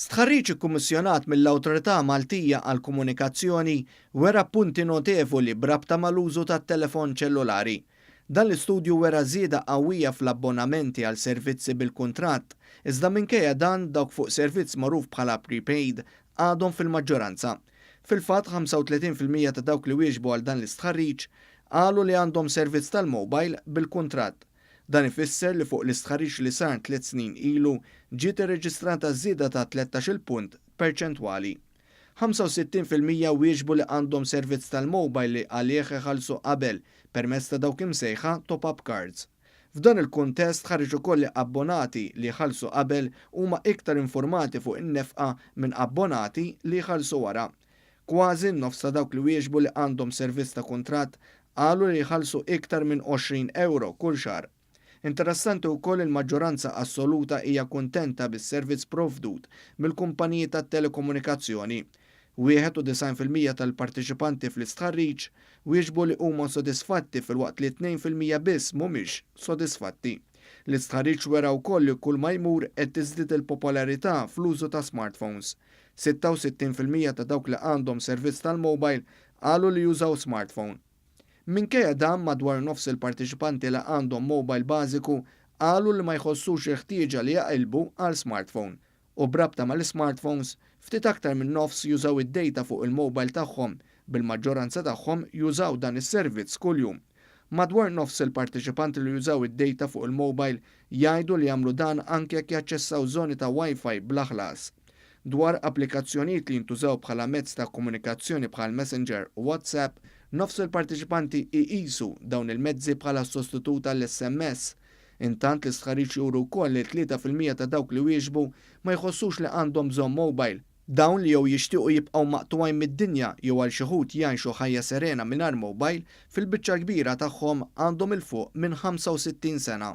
Stħarriġ ikkummissjonat mill-Awtorità Maltija għall-Komunikazzjoni wera punti notevoli b'rabta mal-użu tat-telefon ċellulari. Dan l-istudju wera żieda qawwija fl-abbonamenti għal servizzi bil-kuntratt, iżda minkejja dan dawk fuq servizz magħruf bħala prepaid għadhom fil-maġġoranza. Fil-fatt, 35% ta' dawk li wieġbu għal dan l-istħarriġ qalu li għandhom servizz tal-mobile bil-kuntratt. Dan ifisser li fuq l-istħarriġ li sar 3 snin ilu ġiet irreġistrata żieda ta' 13 punt perċentwali. 65% wieġbu li għandhom servizz tal-mobile li għalih iħallsu qabel permezz ta' dawk imsejħa top-up cards. F'dan il-kuntest ħareġ ukoll li abbonati li jħallsu qabel huma iktar informati fuq in-nefqa minn abbonati li jħallsu wara. Kważi nofs ta' dawk li wieġbu li għandhom servizz ta' kuntratt qalu li jħallsu iktar minn €20 kull xahar. Interessanti wkoll, il-maġġoranza assoluta hija kuntenta bis-servizz provdut mill-kumpaniji tat-telekomunikazzjoni. 91% tal-partiċipanti fl-istħarriġ wieġbu li huma sodisfatti, filwaqt li 2% biss mhumiex sodisfatti. L-istħarriġ wera wkoll li kull ma jmur qed tiżdied il-popolarità fl-użu ta' smartphones. 66% ta' dawk li għandhom servizz tal-mobile qalu li jużaw smartphone. Minkejja dan, madwar nofs il-partiċipanti li għandhom mobile bażiku qalu li ma jħossux il-ħtieġa li jaqilbu għal smartphone. U brabta mal-smartphones, ftit aktar minn nofs jużaw id-data fuq il-mobile tagħhom, bil-maġġoranza tagħhom jużaw dan is-servizz kuljum. Madwar nofs il-partiċipanti li jużaw id-data fuq il-mobile jgħidu li jagħmlu dan anke jekk jaċċessaw żoni ta' Wi-Fi bla ħlas. Dwar applikazzjonijiet li jintużaw bħala mezz ta' komunikazzjoni bħal Messenger u WhatsApp, nofs il-partiċipanti iqisu dawn il-mezzi bħala sostitut għall-SMS. Intant, l-istħarriġ juru wkoll li 3% ta' dawk li wieġbu ma jħossux li għandhom bżonn mobile. Dawn li jew jixtiequ jibqgħu maqtugħin mid-dinja jew għal xi wħud jgħixu ħajja serena mingħajr mobile, fil-biċċa kbira tagħhom għandhom 'il fuq minn 65 sena.